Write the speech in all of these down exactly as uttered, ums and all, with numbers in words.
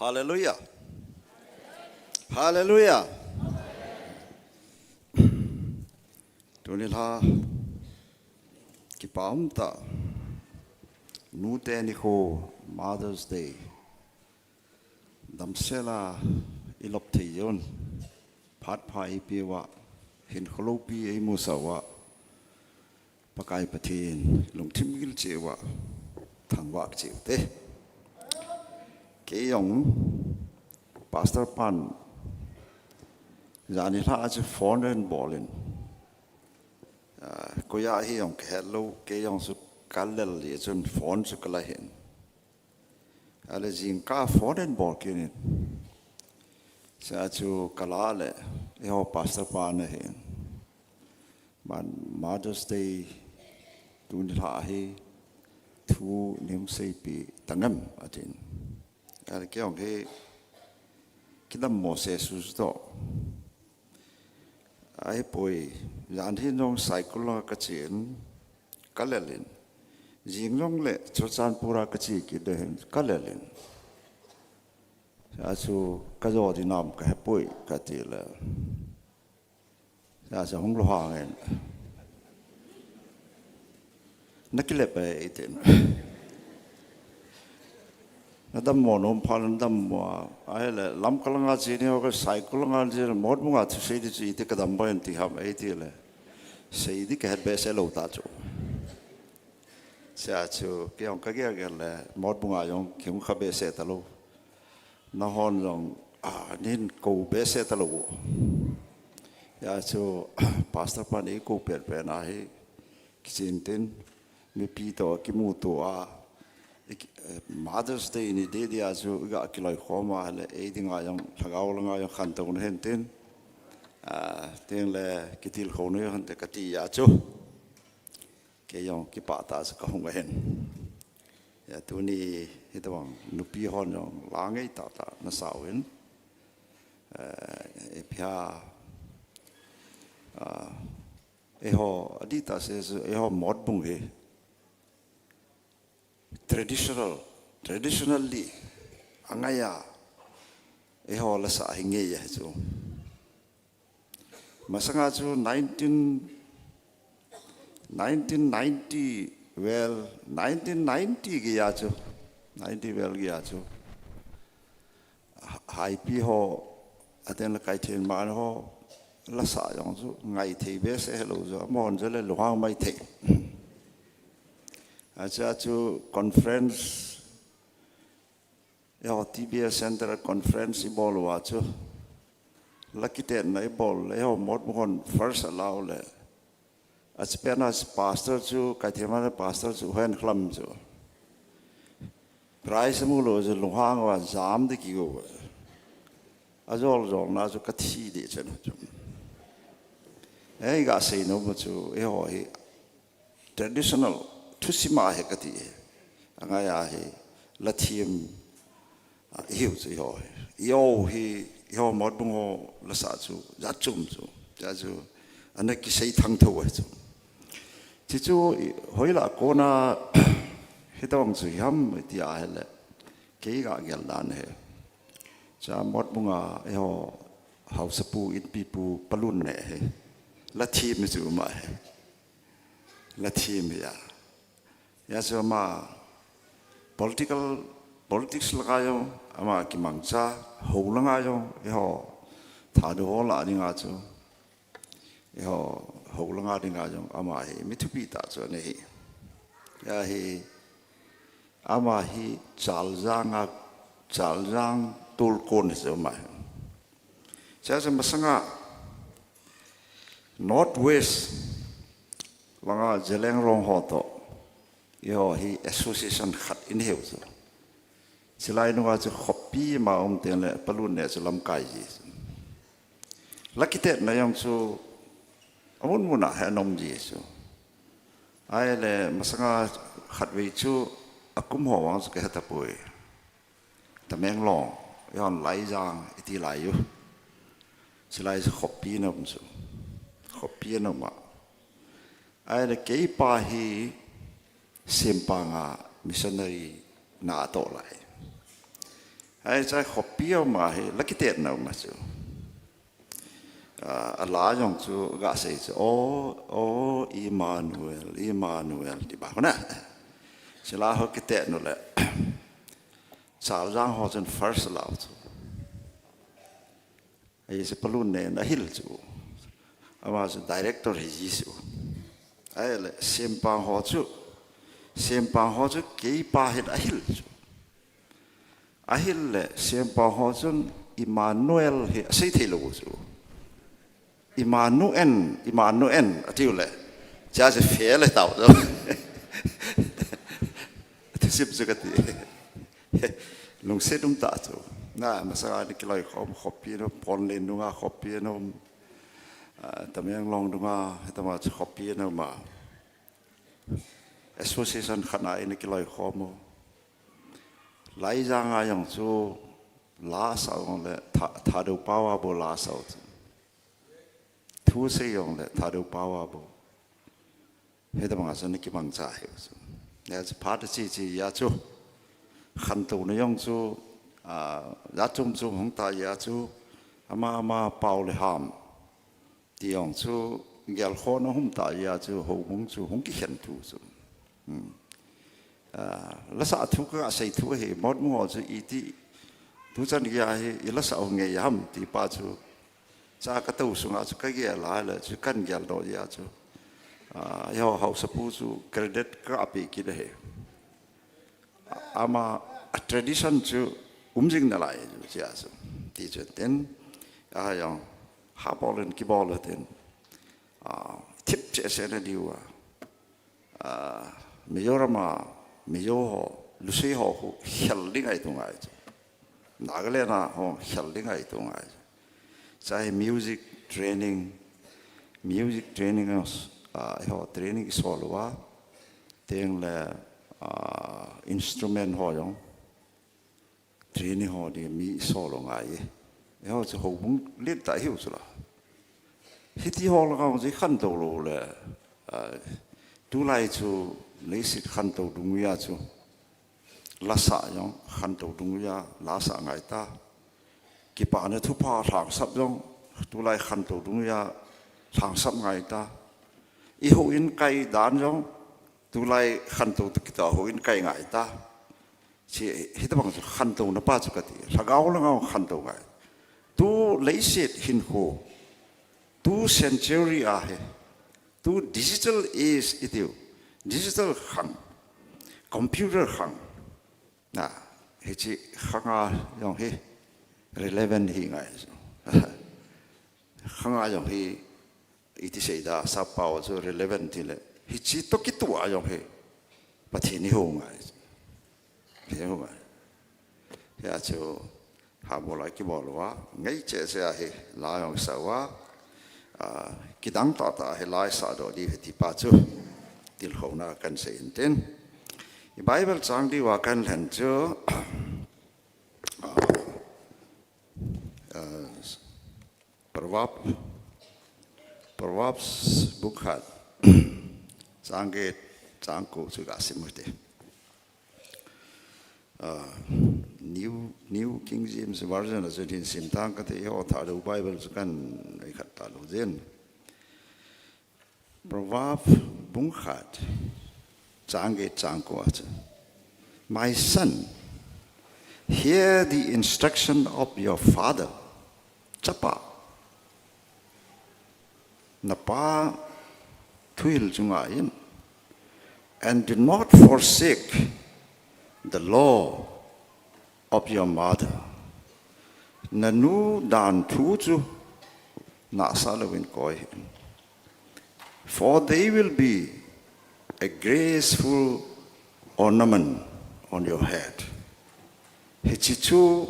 Hallelujah. Hallelujah. Tuni lha kipa umtah, nute nikho, Mother's Day. Damsela i lop thei jeh un, phat pha i peuva, hinkho loupi ei musah uva, Pakai Pathen lungthim gil cheh uva thangvah cheh ute. Kei jong Pastor pan jani lha a chu phone ahin bol in, ah, koi a hi jong kahet lou, kei jong chu kalel jeh chun phone chu kala hin. Ale jingkah phone ahin bol kit in. Chua chu kala le, eiho Pastor pa ana hin. Aman Mother's Day tuni lha hi thu nei hung seipeh tang em, atin. Ale kei jong hi kidammo seh suh suh toh. Ahipoi, jan hin jong Saikul langa kachen, kalel in. Jing jongle Churachandpur a kache kit ding ahin, kalel in. Achu kajo ding nam kahepoi, kati le. Achu hung lunghang in. Nakilep e, eitin. Nadammo nom phat nadammo a, ahile Lamka langa che ding ho, ka Saikul langa che, Motbung a thusei ding chu iti kadam boi em ti ham, eiti le. Sei ding kahet behseh lou ta chu. Chua chu, kei jong kagel gel le, Motbung a jong kihung kha behseh talou. Nahon jong, ah, neihin kou behseh talou. Hijeh chun, Pastor pan eikou pen pen a hi, kichen tin, mipi toh kimuto a, i ki-, eh, Mother's Day ni ding ding a chu, iga kiloikhom a le, ei dinga jong, lhagao langa jong khantou nahin tin, ah, tin le kitilkhou nahin te kati a chu. Kei jong kipah tah a chu kahung ahin. Hijeh a tuni hitobang nupi hon jong la ngei tah tah nasah uvin. Eh, ipi ham, ah, eiho, adih tah seh chu, eiho Motbung hi traditional, traditionally, angai a, eiho lasa hi ngei ahi chu. Masanga chu nineteen, nineteen ninety, well, nineteen ninety geiya chu, ninety well geiya chu. Ha-, Haipi ho, atin le Kaithen man ho, lasa jong chu ngai thei behseh helou chu, amahon chu le lunghang mai thei. Achu, achu conference, eiho T B S Center Conference ibol uva chu, la kitetna ibol le, eiho Motbung hon first ala u le. Achu pen a pastor chu, Kaithen man a pastor chu, Hen Khlam chu. Prize amu lou chu lunghang uva jam ding kigo. Ajol jol na chu kathi ding chen chu. Ei, gasei nom chu, eiho hi traditional, thusim a hi kati hi. Angai a hi, la thim, ah, ihiu chu eiho hi. Eiho hi, eiho Motbung ho lasa chu, jat chom chu. Hijeh chun, ana kisei thangthou ahi chu. Chuchu, i, hoilah kona, hitobang chu iham, iti ahile. Kei kagel dan hi. Chua Motbung a, eiho, haosapu, inpipu, palun ne hi. La thim chu ama hi. La thim hi a. Hijeh chun ama political, politics langa jong, ama kimangcha, hou langa jong, eiho, Thadou ho lah dinga chu, eiho, hou langa dinga jong, ama hi, mi thupi tah chu ana hi. Hijeh a hi, ama hi, Chaljang a, Chaljang tolkon hi chu ama hi. Hijeh chun masanga, North West langa Zeliangrong ho toh, eiho hi association khat inei u chu. Chulai nunga chu khopi ma um teng le palun ne chu lamkai ji chu. La kitetna jong chu amun mun a hi ana um ji chu. Ahile masanga khatvei chu akum ho vang chu kahe tapoi. Tamenglong, eihon Laijang, iti lai u. Chulai chu khopi ana um chu. Khopi ana um a. Ahile keipa hi Sempang a missionary na atoh lai. Ai, chai khopi a ma hi, la kitet nau ma chu. Ah, a la jong chu ga sei chu, "O, O, Emmanuel, Emmanuel," ti ba, hona. Chila ho kitet nu le. Saljang ho chun first lau chu. Ai, si palun nen a hil chu. Ama chu director hi ji chu. Ai le, sempang ho chu. Sempang ho chu kei pa hin a hil chu. A hil le, sempang ho chun Emmanuel hi a sei thei lou chu. Emmanuel, Emmanuel, a tiu le. Cha se fe le tau chu. Thusim chu ka ti. Lungset um ta chu. Na, masanga ni kiloi khom, khopi no, pon le nunga khopi no. Ah, Tamenglong dunga, hetama chu khopi no ma. Association khat a ina kiloi khom u. Laijang a jong chu la sa jong le Tha-, Thadou pao a bou la sa u chu. Thu sei jong le Thadou pao a bou. Hetama chu ni kimangcha hi u chu. Ya chu phat chi chi ya chu. Khantouna jong chu, ah, ya chum chum hung ta ya chu. Ama ama pao le ham. Ti jong chu, gelkhohna hung um ta jeh a chu, houbung chu, hung kikhen thu chu. Hmm. Ah, lasa thu ka sei thu hi, mot mu ho chu, iti, tuchan gei a hi, i lasa u ngei ham, ti pa chu, cha ka tou sunga chu, ka gel a le, chu kan geldoh jeh a chu. Ah, eiho hausapu chu, credit ka pe kit ahi. Ama, a tradition chu um jing nalai chu chia chu. Ti chu tin, a jong, ha bol in kibol tin. Ah, thip cheh seh na diu a. Ah, Mizoram a, Mizo ho, Lusei ho khu, khel ding ahi tou ngai chu. Nagaland a ho khel ding ahi tou ngai. Chai music training, music training, ah, eiho training i sol uva, teng le, ah, instrument ho jong, training ho ding mi i sol u ngai. Eiho chu houbung len ta hi u chu la. Hiti ho la ka jong chu khantou lou le, ah, tulai chu leiset khantou dungjui a chu. Lasa jong khantou dungjui a, lasa ngai ta. Kipana thupha lhangsap jong, tulai khantou dungjui a, lhangsap ngai ta. I houin kai dan jong, tulai khantou tu kita houin kai ngai ta. Chi, hitabang chu khantouna pa chu ka ti. Lhagao langa khantou ngai. Tu leiset hinkho, tu century a hi. Tu digital age i tiu, digital khang, computer khang. Na, hichi khanga jong hi relevant hi ngai. Khanga jong hi iti sei da, sap pao chu relevant ti le. Hichi toh kituh a jong hi Pathen i hou ngai. Hi hou ngai. Hia chu, ha bol a kibol uva, ngai cheh cheh a hi, la jong sa uva, ah, kidang tah tah hi la i sa doh diu hi ti pa chu, tilkhouna kan sei in tin. I Bible chang diu a kan lhen chu, ah, ah, Proverb, Proverbs bung khat, chang get, chang ko chu ka sim u hite. Ah, New, New King James Version a chun hin sim tang ka ti, eiho Thadou Bible chu kan ei khat ta lou jin. Proverb bung khat, chang get chang ko a chu. My son, hear the instruction of your father. Chapa, napa thuhil chu ngai in. And do not forsake the law of your mother. Nanu dan thu chu nahsah lou in koi hih in. For they will be a graceful ornament on your head. Hichi chu,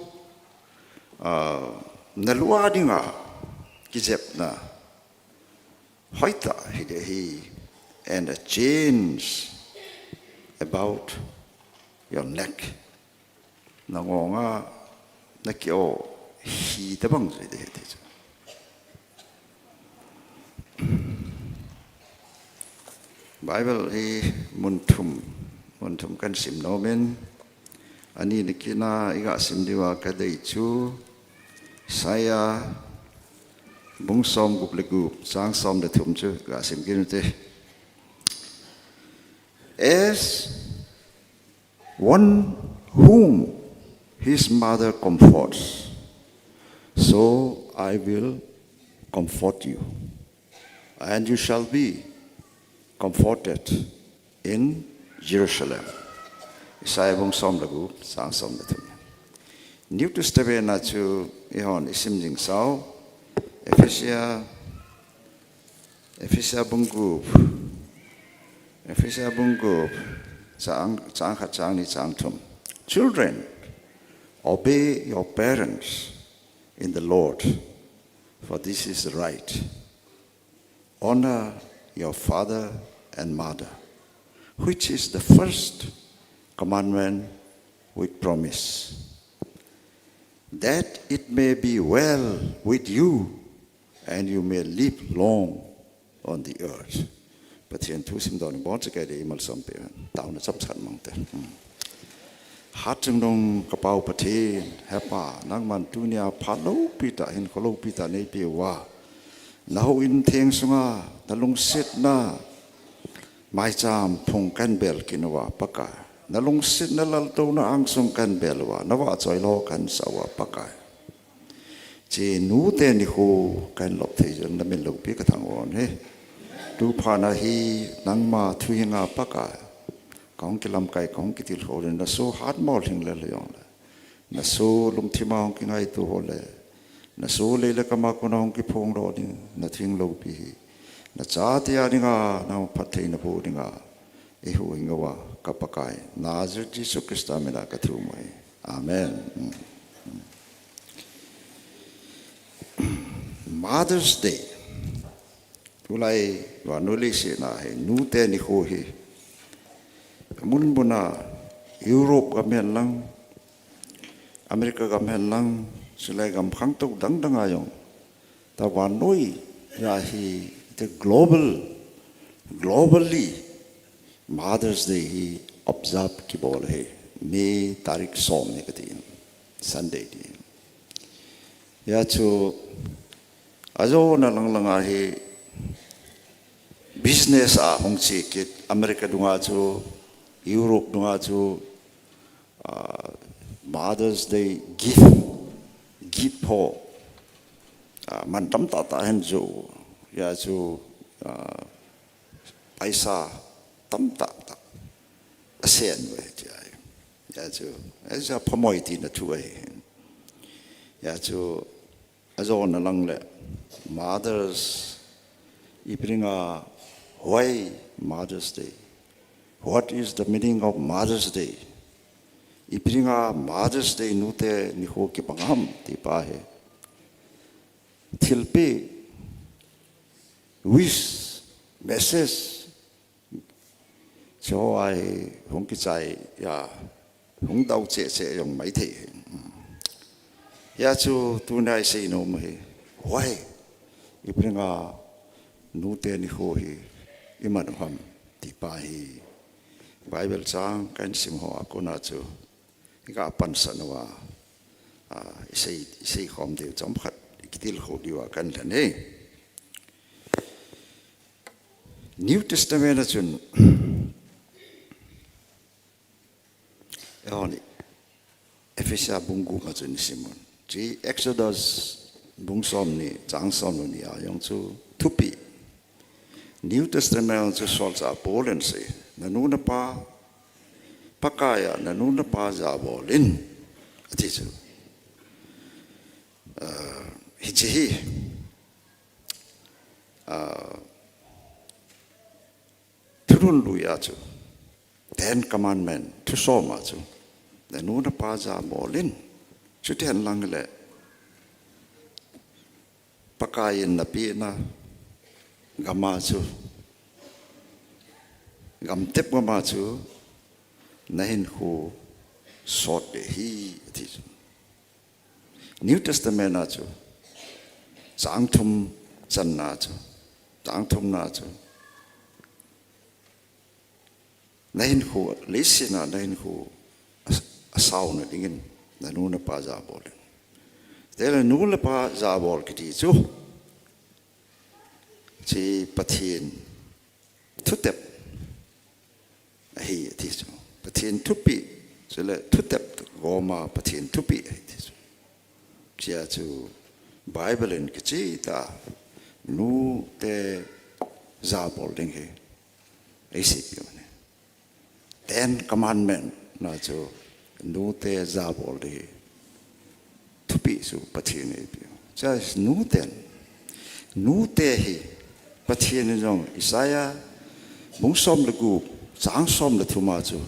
ah, na lu a dinga kijepna hoitah hi ding ahi, and a chain about your neck. Na ngong a, na ki-o hi tabang chu hi ding ahi ti chu. Bible hi mun thum, mun thum kan sim nom in, Ani nikina iga sim diuva kadei chu Isaiah bung som gup le gup chang som le thum chu ga sim kit ute. As one whom his mother comforts, so I will comfort you, and you shall be comforted in Jerusalem. Isaiah bung som le gup chang som le thum. New Testament a chu ihon isim jing sau, Ephesia, Ephesia bung gup, Ephesia bung gup, chang, chang khat, chang ni, chang thum. Children, obey your parents in the Lord, for this is right. Honor your father and mother, which is the first commandment with promise, that it may be well with you and you may live long on the earth. Pathen thu sim don bol chakei de imal som pe. Tauna chap chat mang te. Hmm. Hat chung dong ka pau Pathen, Hepa, nangman tunia pha lopi tah, hin kho lopi tah nei pe uva. Na houin theng sunga, na lungsetna maicham phung kan bel kit uva Pakai. Na lungsetna laltouna angsung kan bel uva, na vahchoi lou kan sa uva Pakai. Hiche nute nikho kan lop thei jong na min loupi ka thangvah e. Tu phat na hi nangma thu henga Pakai. Kahung kilamkai, kahung kitilkhou le, na soh hat mol hing le le jong le. Na soh lungthima hung kingaito ho le. Na soh lei le kama kona hung kiphong lou ding, na thu hing loupi hi. Na chate a dinga, na phattheina boh dinga. Eihuhhing uva, ka Pakai. Nazareth Jesu Christa mina ka thum e. Amen. Mother's Day. Tulai vannoi leiset a hi, nute nikho hi. Mun mun a Europe gam hen lang, America gam hen lang, chulai gam khangtou dang dang a jong. Tua vannoi a hi, the global, globally, Mother's Day hi observe kibol e. May tarik som hi kati. Sunday ti. Hijeh chun, ajona lang lang a hi business a hung che kit, America dunga chu, Europe dunga chu, ah, Mother's Day gift, gift ho, ah, man tamtah tah ahin jo, hijeh chun, ah, paisa tamtah tah asen uve ti ahi. Hijeh chun, hijeh chun phamoi tina thu ahi. Hijeh chun, ajona lang le, mothers, ipi dinga, why Mother's Day? What is the meaning of Mother's Day? Ipi dinga Mother's Day nute nikho kibang ham ti pa hi. Thilpeh, wish, message, Hiche ho a hi hung kichai a, hung dau cheh cheh jong maithei hi. Hijeh chun tunia isei nom hi, why? Ipi dinga nute nikho hi iman u ham ti pa hi. Bible chang kahin sim ho a kona chu, iga pansan uva, ah, isei, isei khom diu chomkhat, ikitilkhou diuva kahin lhen e. New Testament a chun, ehon, Ephesia bung gup a chun isim un. Hiche Exodus bung som ni, chang som ni a jong chu thupeh. New Testament a chu solchah Paul in asei. Na nu na pa, Pakai a na nu na pa jabol in. Ati chu. Ah, hiche hi. Ah, Thulhun lui a chu, Ten Commandment, thusom a chu, na nu na pa jabol in, chuti hen lang le, Pakai in napehna gam a chu, gamtep gam a chu, nahinkho sot ding ahi, ati chu. New Testament a chu, chang thum channa chu, chang thumna chu, nahinkho, leiset a nahinkho, asauna dingin, nanu napa jabol in. Tele nu le pa jabol kiti chu, chi Pathen thutep ahi ati chu. Pathen thupeh, chule thutep goma Pathen thupeh ahi ati chu. Chia chu Bible in kicheh tah a nute jabol ding hi eiseipeh u ahi. Ten Commandment na chu nute jabol ding hi thupeh chu Pathen in eipeh. Chule nuten, nute hi Pathen in jong Isaiah bung som le gup, chang som le thum a chu,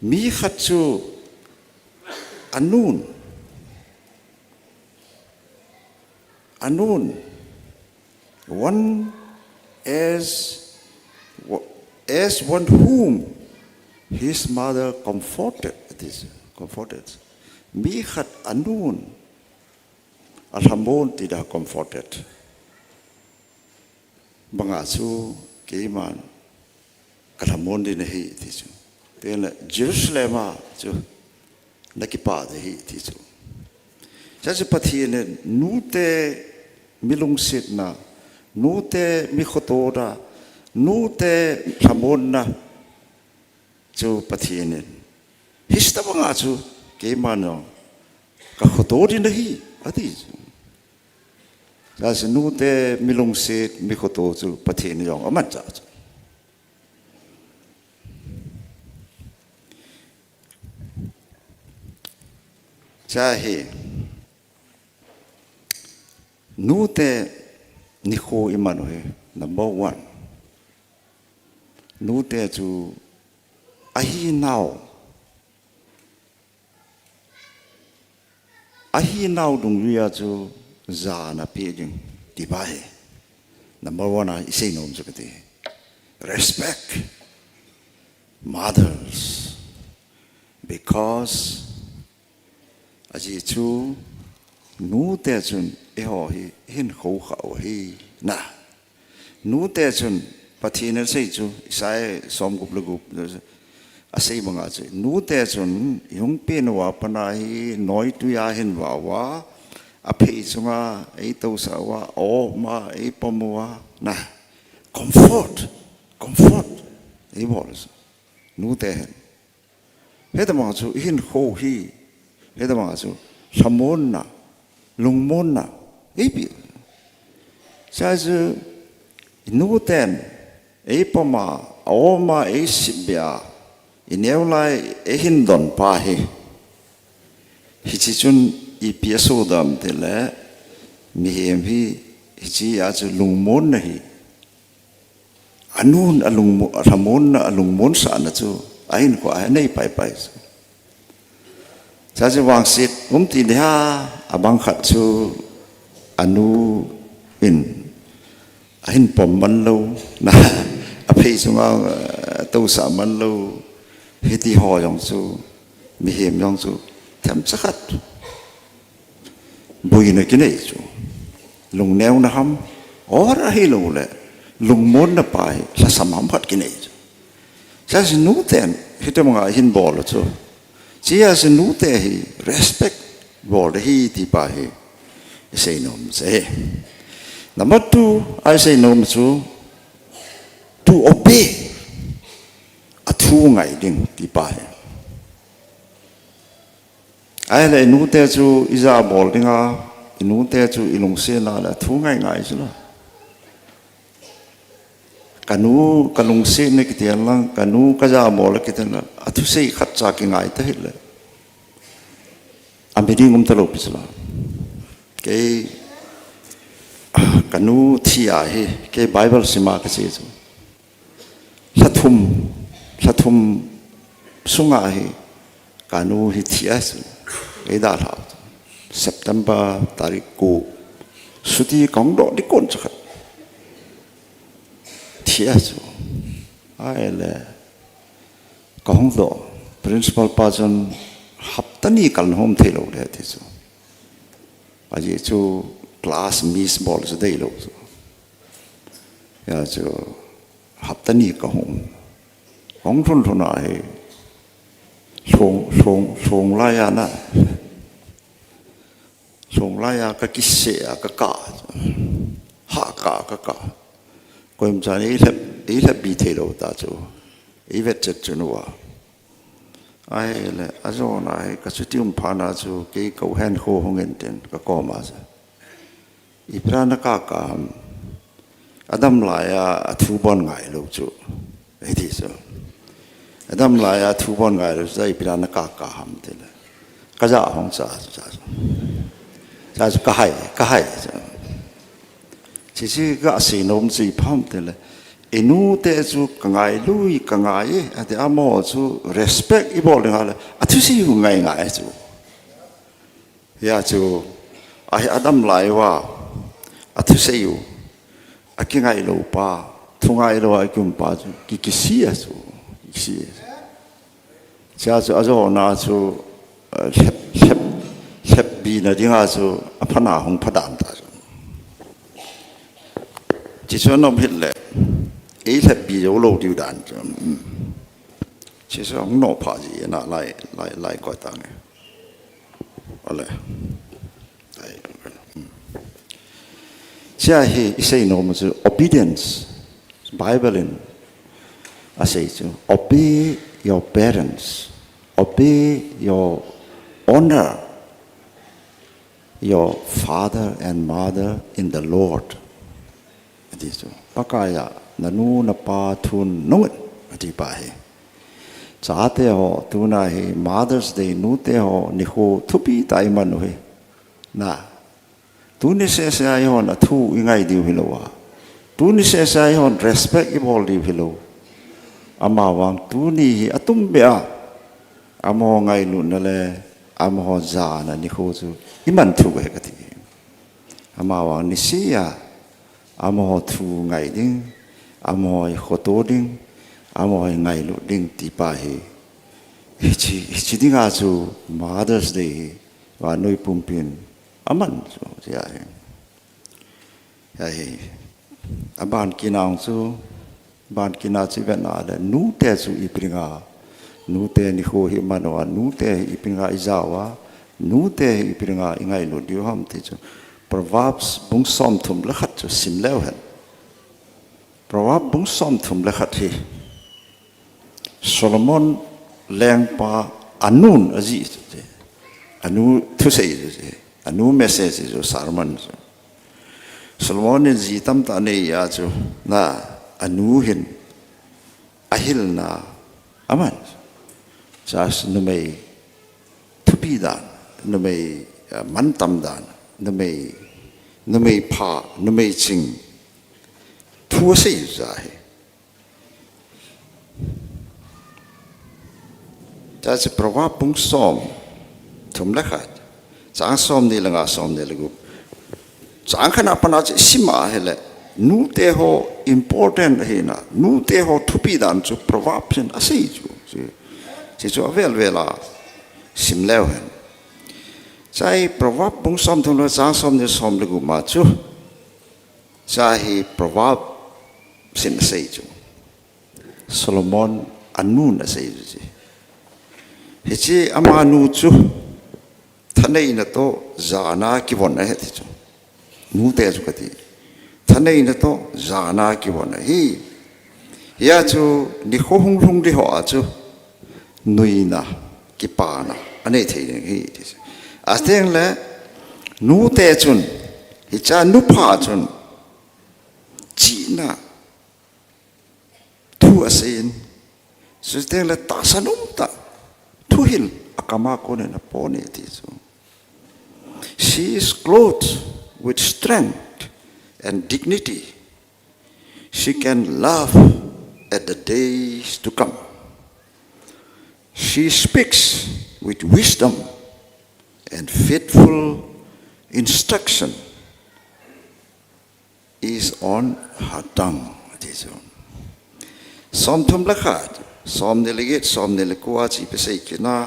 mi khat chu anun, anun, one as, as one whom his mother comforted, it is comforted. Mi khat anun alhamon ti da comforted banga chu keiman kalhamon ding nahi ti chu. Tele Jerusalem a chu nakipah ding ahi ti chu. Chuche Pathen in nute mi lungsetna, nute mi khotona, nute lhamonna chu Pathen in hiche tobanga chu keiman jong kakhoto ding nahi ati chu. Chuche nute mi lungset, mi khoto chu Pathen in jong amanchah chu. Chuche hi nute nikho iman u hi number one. Nute chu ahinau, ahinau dungjui a chu jana pe ding ti pa hi number one a isei nom chu kati. Respect mothers, because ajeh chu nute chun eiho hi ihinkho kha u ahi na. Nute chun Pathen in asei chu, Isaiah som gup le gup, asei banga chu, nute chun ihung pen uva pat a hi noitui a hin vah uva, aphei chunga eitousah uva, aom a eipom uva, na. Comfort, comfort eibol chu nute hin. Hiche tobang chu ihinkho hi, hiche tobang chu lhamonna, lungmonna eipeh. Chuche chu nuten eipom a, aom a eisipbeh a, ineo lai eihindon pa hi, hiche chun ipi asodoh ham tile, mihem hi hiche a chu lungmonna hi, anun alungmo-, alhamonna, alungmonsahna chu ahinkho a anei paipai chu. Chuche chu vangset um ti ding ham, abang khat chu anu in ahin pom man lou, na, aphei chunga, eh, tousah man lou, hitiho jong chu mihem jong chu themcha khat boina kinei chu. Lungneona ham, or ahilouleh lungmonna pa hi lhasam ham khat kinei chu. Chuche nuten hitobanga ihin bol u chu, chuche nute hi respect bol ding ahi ti pa hi isei nom chu ahi. Number two a isei nom chu, to obey, athu ngai ding ti pa hi. Ahile inute chu ijabol dinga, inute chu ilungsetna le athu ngai ngai chu la. Kanu kalungsetna kiti lang, kanu kajabol kiti lang, athusei khatcha kingai tahile, ami ding um talou pi chu la. Kei, kanu thi a hi, kei Bible sima kache chu, lha thum, lha thum sunga hi kanu hi thi a chu, eidalhau chu, September tarik ko, chuti kahung doh ding kon chakhat thi a chu. Ahile kahung doh, principal pa chun hapta ni kal nahom theilou ding ati chu. Ajeh chu class miss bol chu deilou chu. Hijeh chu hapta ni kahung, hung lhun lhun a hi Lhong, lhong, lhong lai a na. Lhong lai a ka kisih a ka kah. Ha ka, ka kah. Koima chan ei lhep, ei lhep bi thei lou ta chu. Ei vet chet chu nua. Ahile, ajona hi ka chuti um phat na chu, kei ka u hen kho hung in tin, ka koma chu. Ipi dia na kah kah ham. Adam lai a, a thu bon ngai lou chu. Ei ti chu. Adam lai a, a thu bon ngai lou chu, ipi dia na kah kah ham ti le. Ka ja hung cha, cha, cha. Cha chu ka hai, ka hai. Chu chu ka sei nom chu ipi ham ti le. I nu te chu ka ngai lui, ka ngai e, ati amaho chu respect i bol ding a le. A thusei u ngai ngai chu. Hia chu, ahi Adam lai uva, a thusei u, a kingai lou pa, thu ngai lou a ki um pa chu, ki, kisih a chu, kisih a chu. Chia chu, ajona chu, eh, lhep, lhep, lhep bi na ding a chu, a phat na hung pha dan ta chu. Chi chu nom hit le, ei lhep bi jou lou diu dan chu. Mm. Chi chu hung no pha ji na lai, lai, lai ko ta nge. Ale. Chia hi i sei nom chu obedience. Bible in a sei chu, "Obey your parents. Obey your honor your father and mother in the Lord." Ati chu, Pakai a na nu na pa thu nung in, ati pa hi. Chate ho, tuna hi Mother's Day, nute ho nikho thupi tah i man u hi. Na, tuni sese a eihon a thu i ngai diu hilou a. Tuni sese a eihon respect i bol diu hilou. Amavang tuni hi atum beh a. Amaho ngailutna le, amaho jana nikho chu i man thei u ahi kati. Amavang niseh a, amaho thu ngai ding, amaho i khoto ding, amaho i ngailut ding ti pa hi. Hichi, hichi dinga chu Mother's Day hi, vannoi pumpin, aman chu, tia hi. Ahi, aban kit nau chu, ban kit na chu i vet na le, nute chu ipi dinga, nute nikho hi i man u a, nute hi ipi dinga i ja u a, nute hi ipi dinga i ngailut diu ham ti chu. Proverbs bung somthum le khat chu sim leu hen. Proverbs bung somthum le khat hi. Solomon lengpa anun ajih chu che. Anu thusei chu che. Anu message chu sermon chu. Solomon in ji tamtah anei a chu na anu hin ahilna aman. Chas numei thupi dan, numei, eh, mantam dan, numei, numei pha, numei ching. Thu asei chu ahi. Chua chu Proverb bung somthum le khat, chang somni le nga, somni le gup. Chang khat na pat a chu i sim a ahile, nute ho important ahina, nute ho thupi dan chu Proverb in asei chu. Chu, chu avel vel a sim leu hen. Chua hi Proverb bung somthum le chang somni, som le gup ma chu. Chua hi Proverb in asei chu. Solomon anun asei chu. Hiche amanu chu thaneina toh jana kivon ahi ti chu. Nute chu kati. Thaneina toh jana kivon ahi. Hia chu nikho hung lhung ding ho a chu nuina, kipana anei thei ding ahi ti chu. Ateng le nute chun, hiche nupha chun, chihna, thu asei in, chuteng le tahsan umtah, thuhil akam a konin apoh e ti chu. She is clothed with strength and dignity. She can laugh at the days to come. She speaks with wisdom and faithful instruction is on her tongue. Ati chu. Somthum le khat, somni le get, somni le ko a chu ipi asei kit na.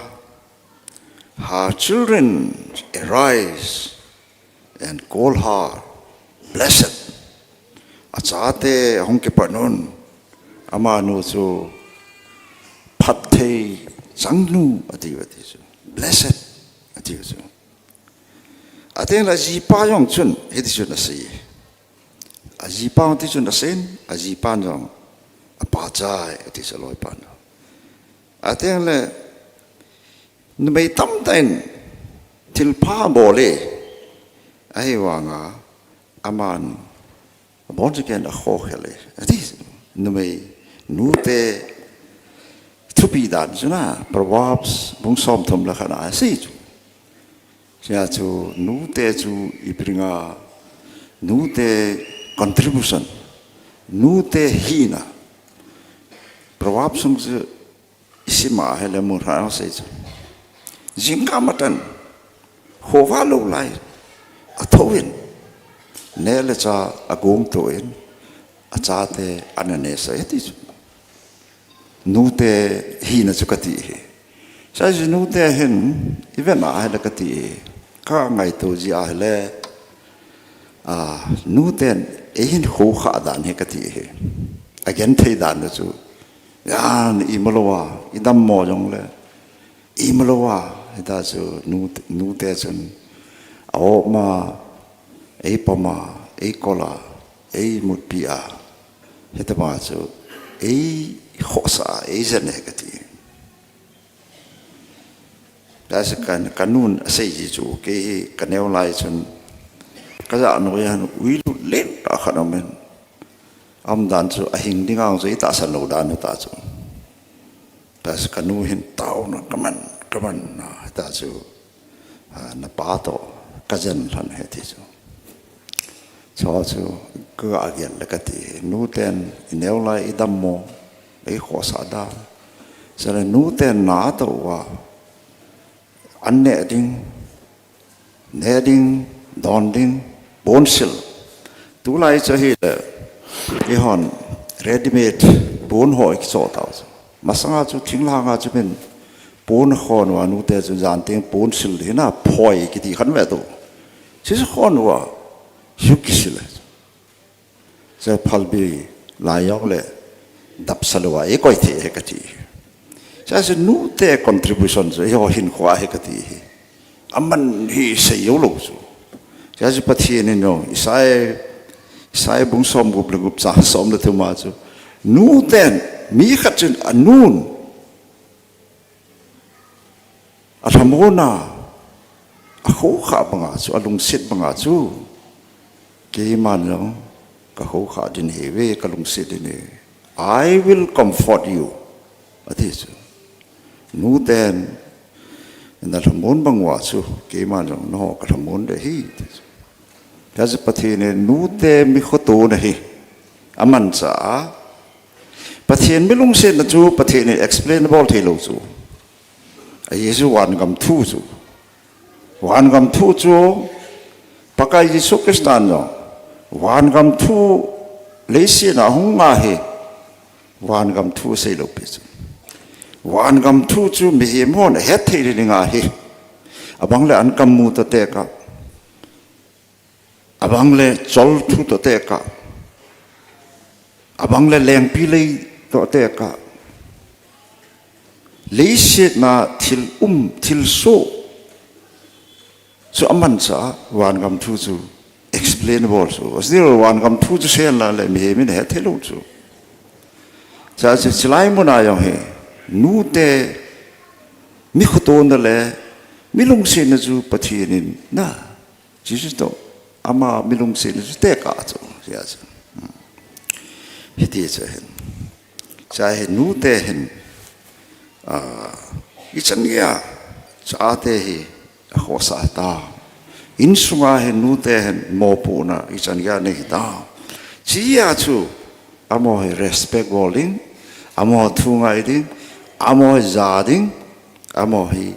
Her children arise and call her blessed. Achate ahung kipan un, amanu chu phatthei Changnu ati, ati chu. Blessed ati chu. Ateng le ajipa jong chun hiti chun asei. Ajipa jong ti chun asei, ajipa jong apachai ati chu aloipan. Ateng le numei tamtah in thilpha abol e, ahivanga aman abon chu ken akhokhel e. Ati, numei, nute thupi dan chu na, Proverbs bung somthum le khat na asei chu. Sia chu nute chu ipi dinga, nute contribution, nute hina. Proverbs sung chu isim a ahile mu lha asei chu. Jingkah matah in, khovah lou lai, athou in, neh le chah agong to in, achate ana neh sah e ti chu. Nute hina chu kati hi. Sia chu nute hin, ivet a ahile kati hi. Kangaito ji ahile, a, nuten eihin khoukhah dan hi kati hi. Agenthei dan chu. Jan imalou a, idammo jongle, imalou a, hita chu nu, nute chun, aom a, eipom a, eikol a, eimutpi a, hitobang chu, eikhohsah a, eijen e kati. Tua chu ka, kanun asei ji chu, kei hi kaneo lai chun, kajah noiya hin uilut lentah khat aumin, aumdan chu ahing dinga chu itahsan lou dan u ta chu. Tua chu kanu hin taona kaman, kaman na, tua chu, a, napa toh kajen lhon e ti chu. Chua chu kagah gel le kati, nuten ineo lai idammo, eikhohsah dan. Chule nuten natoh uva, an neh ding, neh ding, don ding, ponsil. Tulai chu ahile, eihon ready-made pon ho ikichoh tau chu. Masanga chu thinglhanga chu min pon akhon uva, nute chu jan teng ponsil hina phoi kiti khat ve tu. Chuchu khon uva, ju kisil e. Chu phalbi lai jongle dapsa louva eikoi thei e kati. Sia chu nute contribution chu eiho hinkhoa hi kati hi. Aman hi sei jou lou chu. Sia chu Pathen in jong Isai, Isai bung somgup le gup chang som le thum a chu, nuten, mi khat chun anun alhamon a, akhoukhah banga chu, alungset banga chu, keiman jong kakhoukhah ding ahiuve, kalungset ding ahi. I will comfort you, ati chu. Nuten nalhamon bang uva chu, keiman jong nangho kalhamon ding ahi, ati chu. Tua chu Pathen in nute mi khotona hi amanchah a, Pathen mi lungsetna chu Pathen in explain abol thei lou chu. Ahi chu vangam thu chu. Vangam thu chu, Pakai Jesu Christa in jong vangam thu leiset a hung nga hi, vangam thu asei lou pi chu. Vangam thu chu mihem hon ahet thei ding ahi. Abang le ankam mu toh tekah, abang le chol thu toh tekah, abang le lengpilei toh tekah, leiset a thil um, thil soh chu amanchah a, vangam thu chu explain abol chu. Asei vangam thu chu seihen lang le mihem in ahet thei lou chu. Chua chu chulai mun a jong hi, nute mi khotona le mi lungsetna chu Pathen in na, Jesu toh ama mi lungsetna chu tekah chu, sia chu. Hmm. Hiti chu ahin. Chua hi nute hin, a, ichan geiya chate hi akhohsah ta. Insunga hin nute hin mopohna ichan geiya nei ta. Chua chu amaho hi respect bol ding, amaho thu ngai ding, amaho hi ja ding, amaho hi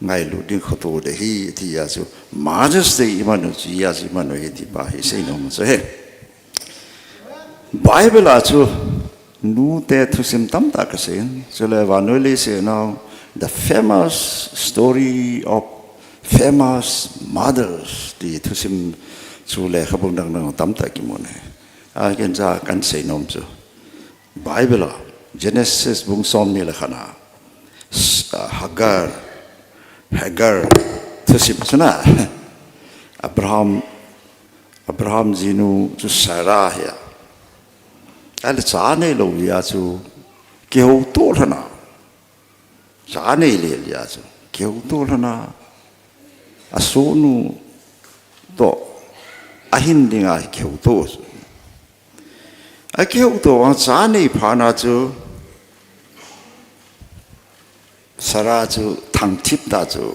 ngailut ding khoto ding ahi, tia chu Mother's Day iman u chu, hia chu iman u ahi ti pa hi seinom chu ahi. Bible a chu nute thusim tamtah kasei in, chule vannoi leiset a, the famous story of famous mothers ti thusim chu lekhabu dang dang tamtah kimu ahi. A, ken cha kahin seinom chu Bible a, Genesis bung somni le khat a, s-, Hagar, Hagar, thusim chu na. Abraham, Abraham jinu chu Sarah hi a. Ale cha neilou jeh a chu kihouto lhon a. Cha neilel jeh a chu kihouto lhon a. Asohnu toh ahin dinga kihouto chu. Akihouto a cha nei phat na chu Sarah chu thangthip ta chu.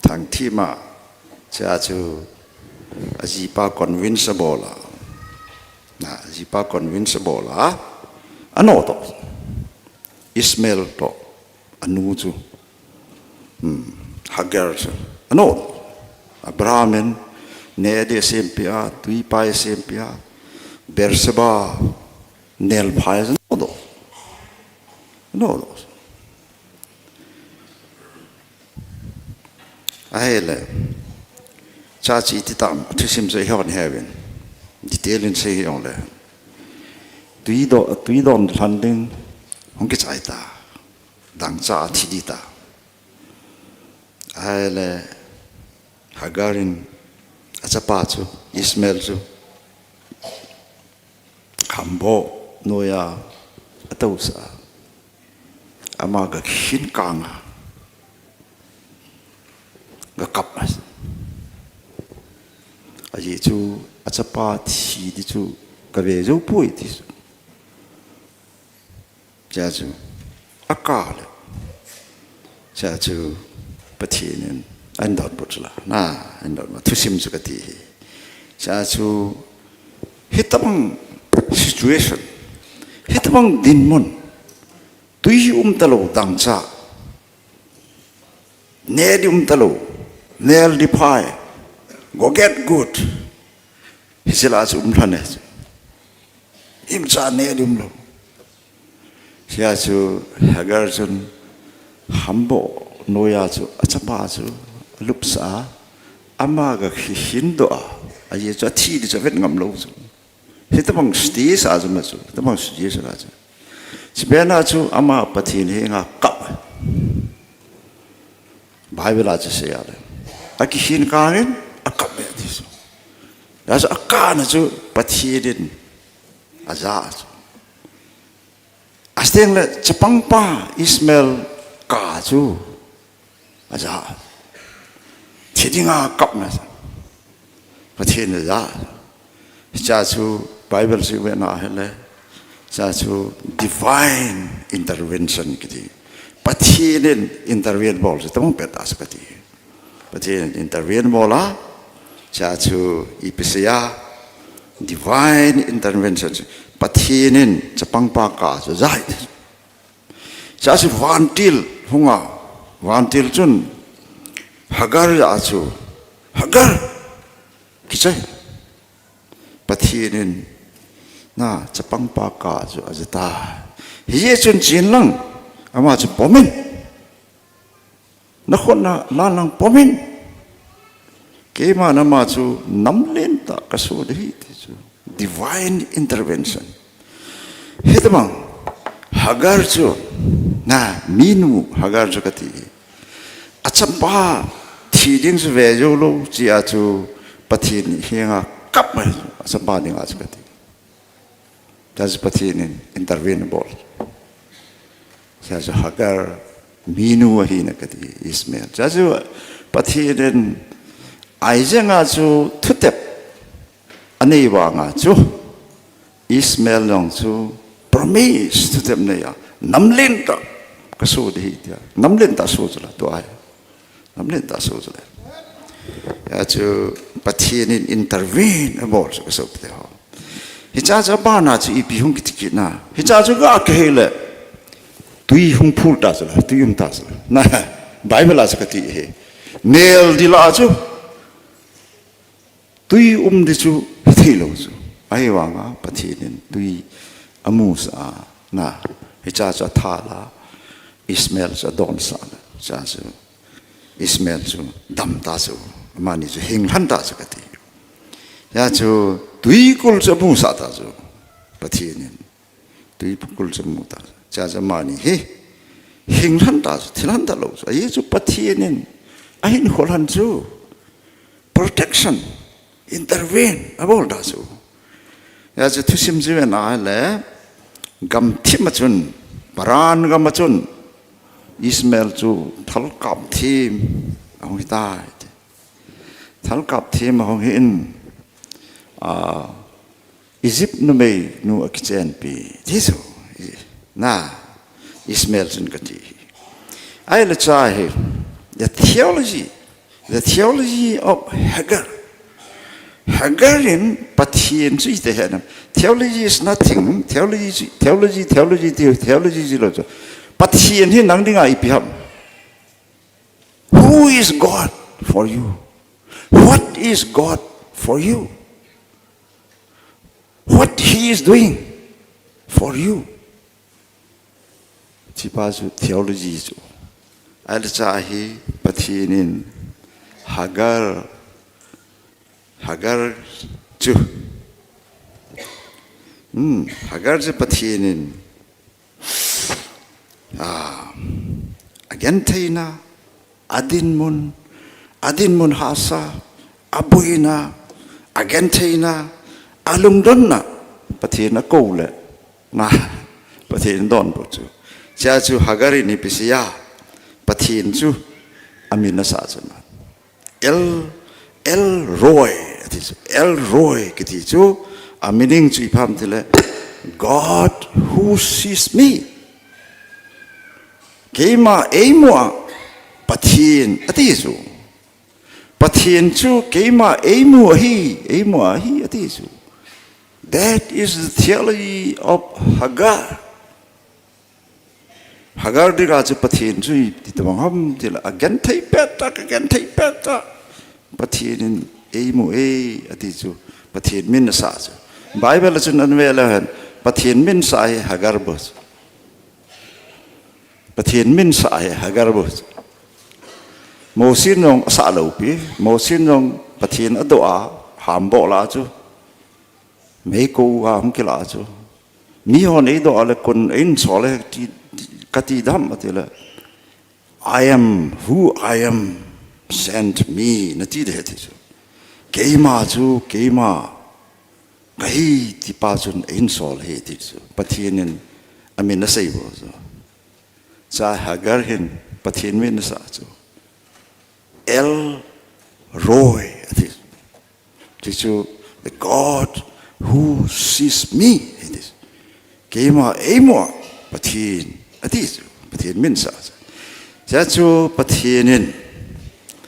Thangthip ma, chea chu ajipa convince abol a. Na, ajipa convince abol a. Ano toh. Ishmael toh. Anu chu. Hmm. Hagar chu. Ano. Abraham in neh ding asempeh a, twipai asempeh a, Beersheba nelphai chu ano toh. Ano toh. Ahile. Cha chu iti tam, thusim chu ihon heuvin. Detail in sei hijongle. Twi do, twi don lhan ding, hung kichai ta. Dangcha thi ding ta. Ahile, Hagar in achapa chu, Ishmael chu, hamboh noiya atousah a. Ama gakhin kang a. Gakap a. Ajeh chu, achapa thi ding chu, kave jou poi ti chu. Chea chu, akap le. Chea chu, Pathen in, ahin donbut chu la. Na, ahin donbut. Thusim chu kati hi. Chea chu, hitobang situation. Hitobang dinmun. Twi umtalou dangcha. Neh ding umtalou. Nelphai. Go get good. Hiche lah chu umlhon e. Imacha neh ding umlou. Chea chu Hagar chun hamboh noiya chu achapa chu alupsah a, ama gakhin doh a, ajeh chu athi ding chu avet ngam lou chu. Hitobang stage a chu ma chu, hitobang stage a chu. Chupet na chu ama Pathen henga kap. Bible a chu asei a le. Akikhin kang in akap e ti chu. Hijeh a chu akap na chu Pathen in aja chu. Achuteng le chapangpa Ishmael kap chu aja. Thi dinga akap na chu. Pathen in aja. Chea chu Bible chu ivet na ahile. Chea chu divine intervention kiti. Pathen in intervene bol chu tobang pet a chu kati. Pathen in intervene bol a, chea chu ipi sei a, divine intervention chu. Pathen in chapangpa kap chu aja. Chea chu vantil hung a, vantil chun Hagar jah a chu, Hagar, kichai. Pathen in, na, chapangpa kap chu aja tai. Hijeh chun chen lang, ama chu pom in. Nakhut na lan lang pom in. Keiman ama chu namlen tah kasoh ding ahi ti chu. Divine intervention. Hitobang Hagar chu, na, minu Hagar chu kati. Achapa thi ding chu ve jou lou, chea chu Pathen henga kap mai, achapa dinga chu kati. Chea chu Pathen in intervene abol. Chea chu Hagar minu ahina kati, Ishmael. Chea chu Pathen in Isaac a chu thutep anei vanga chu Ishmael jong chu promise thutep nei a, namlen tah kasoh ding ahi tia. Namlen tah soh chu la tua hi. Namlen tah soh chu le. Hijeh a chu Pathen in intervene abol chu kasopi teho. Hichea chu abana chu ipi hung kiti kit na. Hichea chu gakihei le. Twi hung phul ta chu le. Twi um ta chu le. Na, Bible a chu kati hi. Neh ding lah chu. Twi um ding chu hithei lou chu. Ahivanga Pathen in twi amusah a, na, hichea chu athal a, Ishmael chu adonsah a, chea chu Ishmael chu dam ta chu, amani chu hing lhon ta chu kati. Chea chu twikul chu amusah ta chu, Pathen in. Twikul chu amu ta. Chea chu amani hi, Hing lhan ta chu, thi lhan ta lou chu. Ahi chu Pathen in ahin khol lhan chu. Protection, intervene, abol ta chu. Hijeh chun thusim chu ivet na le, gamthim a chun, Paran gam a chun, Ishmael chu thalkap thim ahung hitai. Thalkap thim ahung hi in, a, Egypt numei nu akichenpi. Jesu, na, Ishmael chun kati. Ahile cha hi, the theology, the theology of Hagar. Hagar in Pathen chu ite he nam. Theology is nothing. Theology, theology, theology, theology, theology lo chu. Pathen hi nang dinga ipi ham. Who is God for you? What is God for you? What he is doing for you? Hiche pa chu theology chu. Ahile cha hi Pathen in Hagar, Hagar chu. Hmm, Hagar chu Pathen in, a, agentheina, adinmun, adinmun hahsa, aboina, agentheina, alungdonna, Pathen akou le, na, Pathen in adonbut chu. Hiche chu Hagar in ipi asei a, Pathen chu amin asah chu na. El, El Roi, ati chu. El Roi, kiti chu, a meaning chu ipi ham tile, God who sees me. Keima eimu a Pathen, ati chu. Pathen chu keima eimu ahi, eimu ahi, ati chu. That is the theology of Hagar. Hagar dinga chu Pathen chu iti tobang ham tile, agenthei pet tah, agenthei pet tah. Pathen in eimu e, ati chu. Pathen min asah chu. Bible a chun ana ve le hen, Pathen min sah hi Hagar bou chu. Pathen min sah hi Hagar bou chu. Mosi in jong asah lou pi, Mosi in jong Pathen adoh a, hambol a chu. Meikong a hung kilah chu. Mihon eidoh a le kon einsol e ti, kati dam atile, I am who I am, sent me, nati ding ahi ti chu. Keima chu, keima kahi tipa chun einsol e ti chu. Pathen in amin asei bou chu. Cha Hagar hin Pathen min asah chu. El Roi, ati. Hichu, the God who sees me, ati. Keima eimu a Pathen, ati chu, Pathen min asah chu. Hiche chu Pathen in,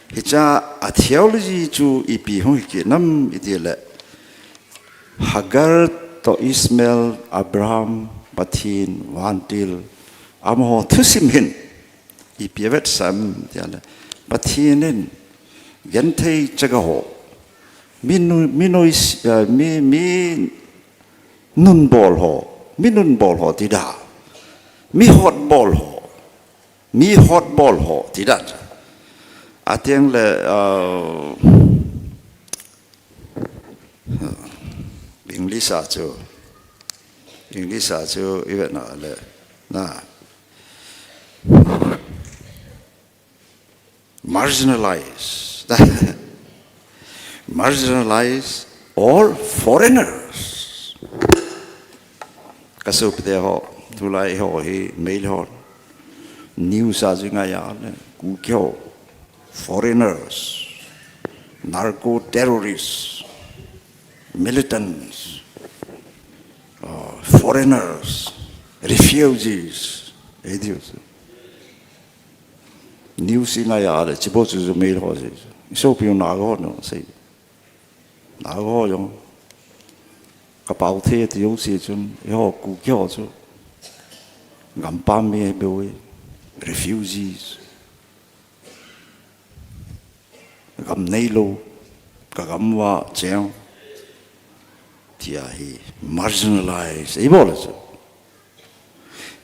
hiche a theology chu ipi hung hi kit nam iti le, Hagar toh Ishmael, Abraham, Pathen, vantil, amaho thusim hin, ipi avetsah em tile, Pathen in genthei chaga ho, mi nu-, mi noi-, eh, mi, mi nunbol ho, mi nunbol ho ti da, mi hotbol ho, mi hotbol ho ti da. Ateng le, eh, English a chu, English a chu ivet na le, na, marginalized. Marginalized or foreigners. Kasopite ho, tulai ho hi, Meitei ho. News a chu ngai a le, Kuki ho. Foreigners, narco terrorists, militants, uh, foreigners, refugees, ei diu chu. News i ngai a le, hiche bou chu chu Meitei ho chu. I sopi u Naga ho jong sei. Naga ho jong. Ka pao thei ti jouse chun, eiho Kuki ho chu. Gampam mi ahi bou e, refugees. Gam neilou, ka gam uva cheng, tia hi marginalize eibol chu.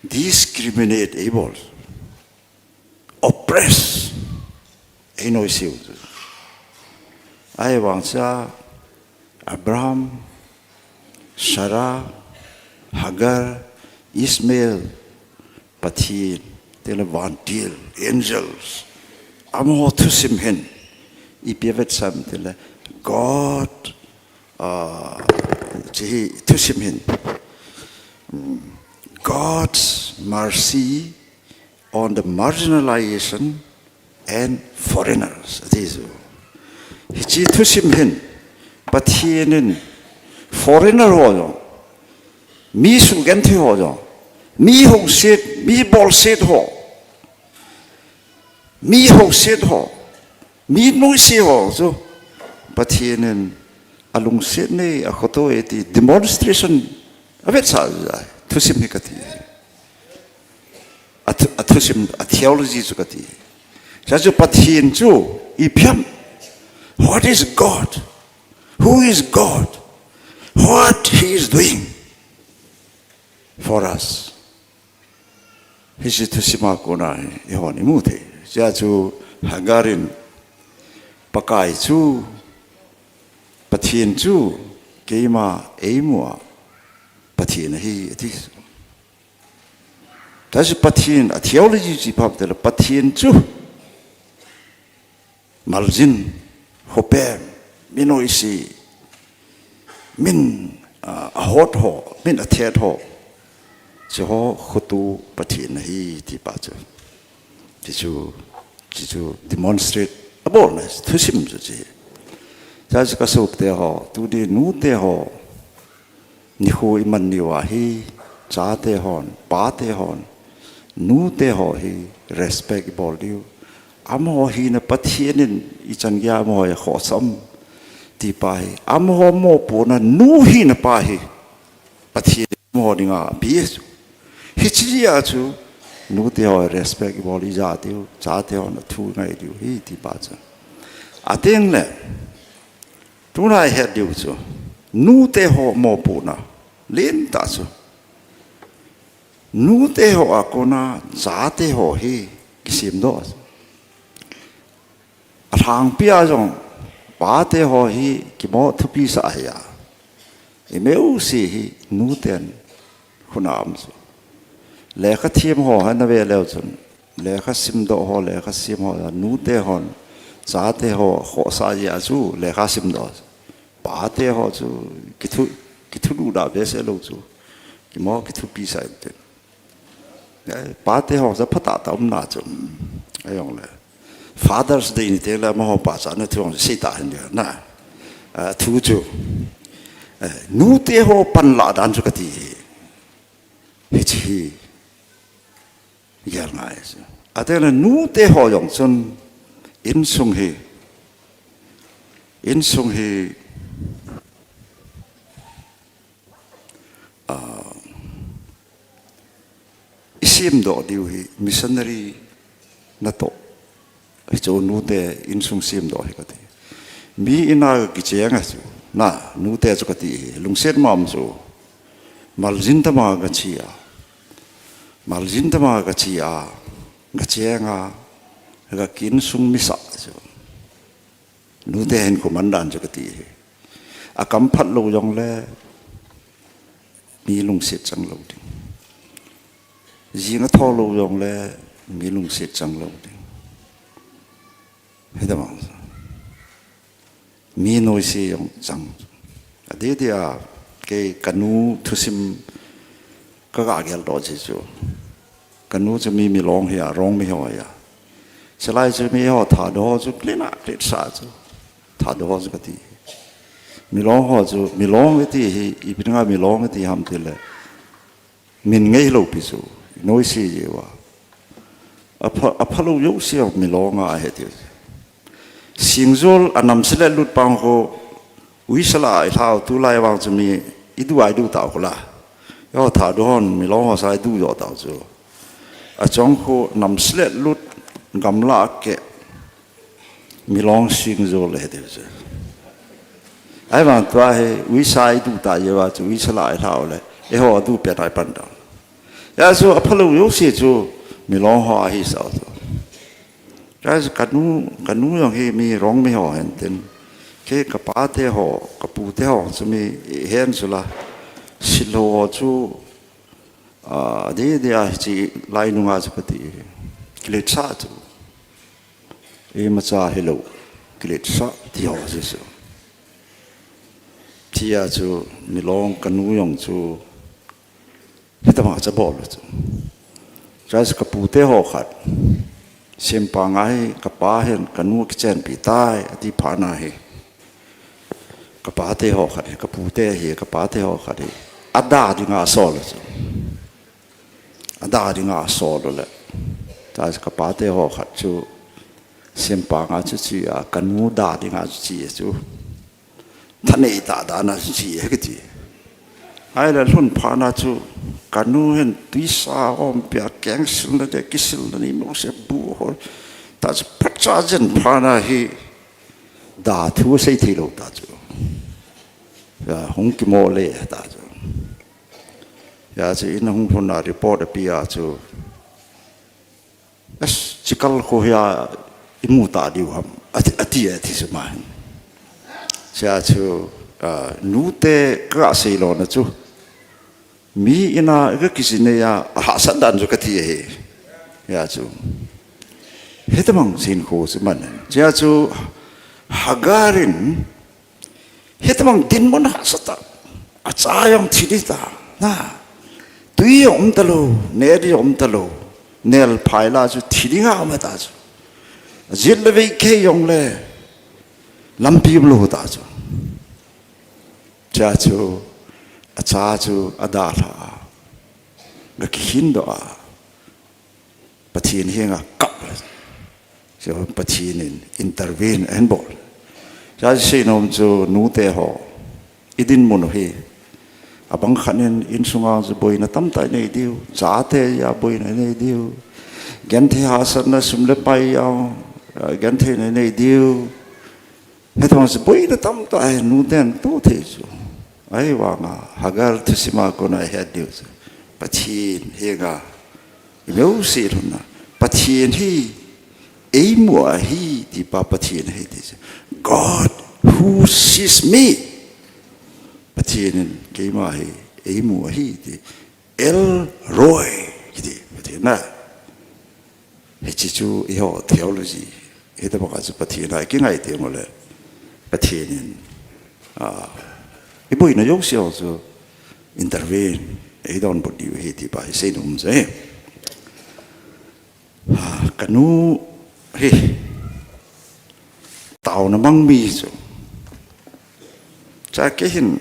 Discriminate eibol chu. Oppress einoiseu chu. Ahivang chun Abraham, Sarah, Hagar, Ishmael, Pathen, Tile vantil, angels. Amaho thusim hin. Ipi avetsah em tile God, ah, hiche hi thusim hin. Hmm. God's mercy on the marginalization and foreigners. Ati chu. Hiche thusim hin. Pathen in foreigner ho jong. Mi sugenthei ho jong. Mi houset, mi bolset ho. Mi houset ho. Mi noise ho chu. Pathen in alungset nei, akhoto e ti demonstration. Avetsah jai. Thusim hi kati. A thu-, a thusim, a theology chu kati. Chuche chu Pathen chu ipi ham. What is God? Who is God? What he is doing for us? Hiche thusim a kona hi, eihon imu thei. Chuche chu Hagar in Pakai chu, Pathen chu, keima eimu a Pathen ahi, ati. Chuche Pathen, a theology chu ipi ham tile Pathen chu. Maljin, khopem, mi noise, min, ah, ahot ho, min athet ho. Hiche ho khoto Pathen ahi ti pa chu. Hiche chu, hiche chu demonstrate abolna thusim chu hiche. Chuche chu kasopte ho, tuni nute ho. Nikho iman niu ahi, chate hon, pate hon, nute ho hi respect ibol diu. Amaho hina Pathen in ichan geiya amaho hi akhohsah em ti pa hi. Amaho mopohna nu hina pa hi Pathen in amaho dinga ape chu. Hiche jeh a chu nute ho respect ibol ija diu, chate hon athu ngai diu ahi ti pa chu. Ateng le, tuna ihet diu chu, nute ho mopohna lentah chu. Nute ho a kona chate ho hi kisemdoh. Alhangpi a jong pate ho hi kimo thupi sah ahi a. Imajouse hi nuten khut a um chu. Lekha them ho hi nave leu chun. Lekha simdoh ho, lekha sem ho, nute hon, chate ho, khohsah jeh a chu, lekha simdoh. Pate ho chu, kithu, kithuduhna behseh lou chu. Kimo kithupi sah inte. Eh, pate ho chu phatah tah umna chu. Ahijongle. Father's Day ni teng le amaho pachatna thu jong seita hen dia na. Ah, thu chu. Eh, nute ho panlah dan chu kati hi. Hiche hi. Gel ngai chu. Ateng le nute ho jong chun insung hi, insung hi, ah, isemdoh diu hi missionary natoh. Hichu nute insung semdoh hi kati. Mi in a kicheng a chu. Na, nute chu kati hi. Lungset mama chu. Maljin tama kache a. Maljin tama kache a. Kacheng a. Ka insung misah chu. Nute hinkho mandan chu kati hi. Akam phat lou jongle. Mi lungset chang lou ding. Jing atho lou jongle mi lungset chang lou ding. Hita mang. Mi noise jong chang. Adeh deh a kei kanu thusim kaga geldoh ji chu. Kanu chu mi Milong hi a, Rongmei ho hi a. Chulai chu mi ho Thadou ho chu clean a, clean sa chu. Thadou ho chu kati. Milong ho chu, Milong iti hi, ipi dinga Milong iti ham tile. Min ngei lou pi chu, noise jeh uva. Apha, aphalou jouse Milong a ahi ti. Singjol anamse le lut pang khu, uisa lah a ilhau tulai vang chu mi idu a idu tau khu la. Eiho Thadou hon Milong ho sa idu jo tau chu. Achong khu namse le lut gamla a keh. Milong singjol le hiti chu. Ahivang tua hi, uisa idu ta jeh uva chu, uisa lah a ilhau le. Eiho adu pen a ipan tau. Hijeh chu aphalou jouse chu, Milong ho ahi sa chu. Hijeh chu kanu, kanu jong hi mi Rongmei ho hen tin. Kei kapate ho, kapute ho chu mi hen chu la. Silou ho chu, Adeh deh a hiche lai nunga chu kati, kiletsah chu imacha hilou, kiletsah ti ho chu. Tia chu milong kanu jong chu hitobang chu abol chu. Chua chu kapute ho khat, Sempang a hi kapa hin kanu akichenpi tai ati phat na hi, kapate ho khat hi, kapute hi, kapate ho khat hi ada dinga asol chu. Ada dinga asol le, chua chu kapate ho khat chu Sempang a chu che a, kanu da dinga chu che chu, thanei tah dan a chu che kiti. Ahile lhun phat na chu kanu hin twisa ompia, kengsilna te, kisilna nei moh se bu ho, ta chu phatcha jen phat na hi da thu sei theilou ta chu, hung kimo le ta chu. Hia chu in ahung lhun a report ape a chu, chikal kho hia imu ta diu ham ati, ati, ati chu ma hin. Chua chu nute kaga sei lona chu, mi in a kakijinei a ahahsat dan chu kati ahi. Hia chu hitobang hinkho chu man in, chua chu Hagar in hitobang dinmun hahsatah, acha jong thi ding ta, na, twi jong um talou, neh ding jong um talou, nelphai la chu thi dinga um ta chu, ajet le vei kei jongle lampi umlou ta chu. Chua chu acha chu adalhah a, gakikhindoh a, Pathen henga kap. Pathen in intervene ahin bol. Chua chu seinom chu nute ho, idinmun u hi abang khat in insunga chu boina tamtah inei diu, chate a boina inei diu, genthei hahsatna, sum le pai a gentheina inei diu. Hitobang chu boina tamtah hi nuten atoh thei chu. Ahivanga Hagar thusim a kona ihet diu chu, Pathen henga imu sel lhon a, Pathen hi eimu ahi ti pa Pathen ahi ti chu. God who sees me. Pathen in keima hi eimu ahi ti. El Roi kiti Pathen na. Hiche chu eiho theology. Hitobang a chu Pathen a ikingai teng ule, Pathen in iboina jouse ho chu intervene eidonbut diu ahi ti pa hi seinom chu ahi. Kanu hi taona mang mi chu, chua kei hin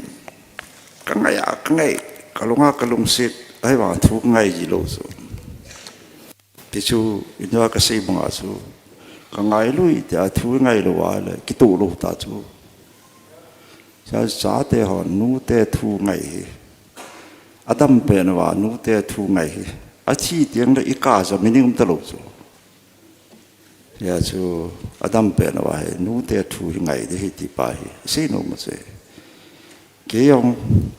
kangai a kangai, kalunga kalungset, ahivanga thu kangai ji lou chu. Ti chu india kasei banga chu, kangai lui tia thu ngai lou a le kitoh lou ta chu. Chua chate hon nute thu ngai hi, adam pen uva nute thu ngai hi, athi teng le ikah jong meaning um talou chu. Hia chu adam pen uva hi nute thu hi ngai ding ahi ti pa hi seinom chu. Kei jong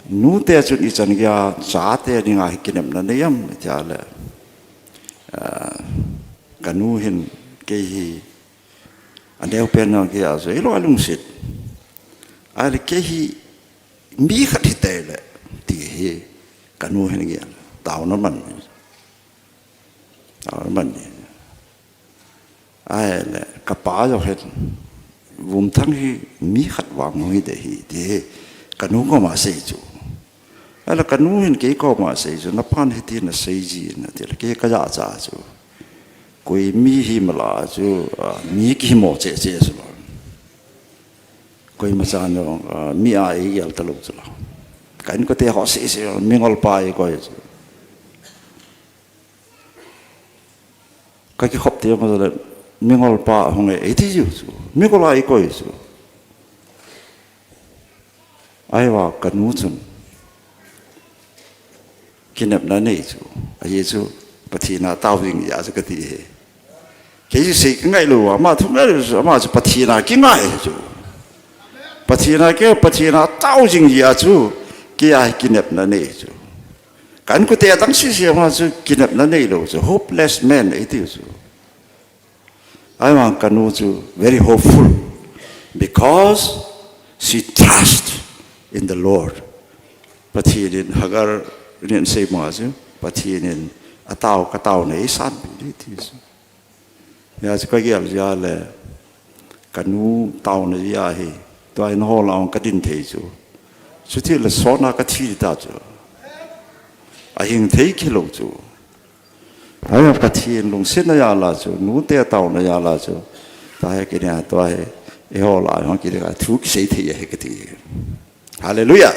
nute chun ichan geiya chate dinga hi kinepna nei am tia le, kanu hin kei hi aneopen jong geiya chu eilou alungset. Ahile kei hi mi khat hitei le ti hi kanu hin geiya taona man, taona man. Ahile kapa jong hin, Vumthang hi mi khat vang hung hiding ahi ti hi kanu koma sei chu. Ahile kanu hin kei koma sei chu, napan hiti nasei ji in atile kei kajahcha chu, koi mi hi mala chu, mi kihimo cheh cheh chu lou. Koima chan jong mi a eigel talou chu lou. Ka inkote ho seh seh mingol pa eikoi chu. Kakikhop teng ule mingol pa hung e eiti jiu chu, mingol a eikoi chu. Ahivang kanu chun kinepna nei chu, ahi chu, Pathen a tao jing jeh a chu kati hi. Kei chu sei kangai lou, ama thu ngai lou chu, ama chu Pathen a kingai chu. Pathen a kei, Pathen a tao jing jeh a chu, kei a hi kinepna nei chu. Ka inkote adang sese ama chu kinepna neilou chu, hopeless man eitiu chu. Ahivang kanu chu very hopeful because she trust in the Lord. Pathen in Hagar in asei banga chu, Pathen in atao, katao nei san pi di ti chu. Hia chu kagel jia le, kanu taona jia hi, tua in hol a hung kadin thei chu. Chuti le sona kathi ta chu. Ahing thei kilou chu. Ahi Pathen lungsetna jal a chu, nute taona jal a chu. Tua hi kini a tua hi, eiho lah a hung kini a thu kisei thei ahi kati. Hallelujah.